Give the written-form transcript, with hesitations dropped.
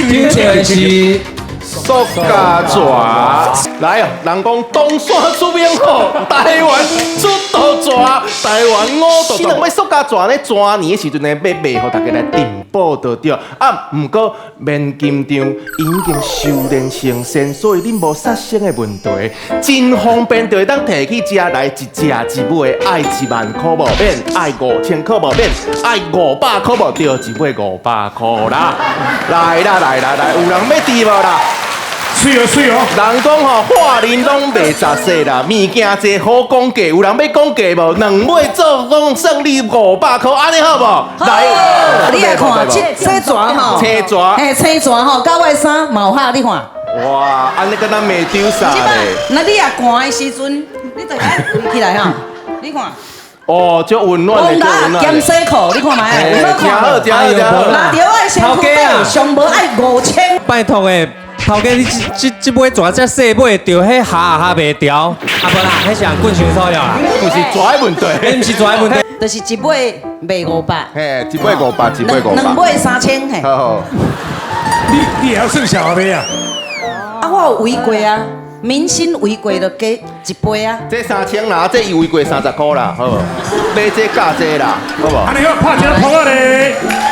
抽著的是塑膠蛇。來哦，人講東山出名虎，台灣出毒蛇，台灣五毒。這兩尾塑膠蛇咧，蛇年的時陣呢，欲賣予大家來訂寶就對。啊，毋過免緊張，𪜶已經修煉成仙，所以恁無殺生的問題，真方便，就會當提去食來一食一尾，愛1萬箍無免，愛5000箍無免，愛500箍無對，一尾500箍啦。來啦來啦來，有人欲佇無啦？媠哦媠哦！人講吼，話恁攏袂雜說啦，物件濟好講價，有人欲講價無？兩尾做講算你500箍，按呢好無？來，你來看，這這蛇吼，青蛇。嘿，青蛇吼，佮我的衫嘛有合，你看。哇，按呢敢若袂丟啥咧？那你若寒的時陣，你就愛圍起來吼，你看。哦，足溫暖的，足溫暖的。兼洗褲，你看覓？真好，真好，真好。拿著我的身軀底，上無愛5000。拜託的，頭家你這這這尾蛇遮細尾，著彼合也合袂牢，啊無啦，彼是人棍傷粗了啦。毋是蛇的問題，彼毋是蛇的問題。就是一尾賣500。嘿，一尾五百，一尾五百。兩尾3000嘿。好好。你會曉算數未啊？啊，我有違過啊，民心違過就加一倍啊。這3000啦，這伊違過30箍啦，好無？買這價這啦，好無？按呢好，拍一個噗仔咧。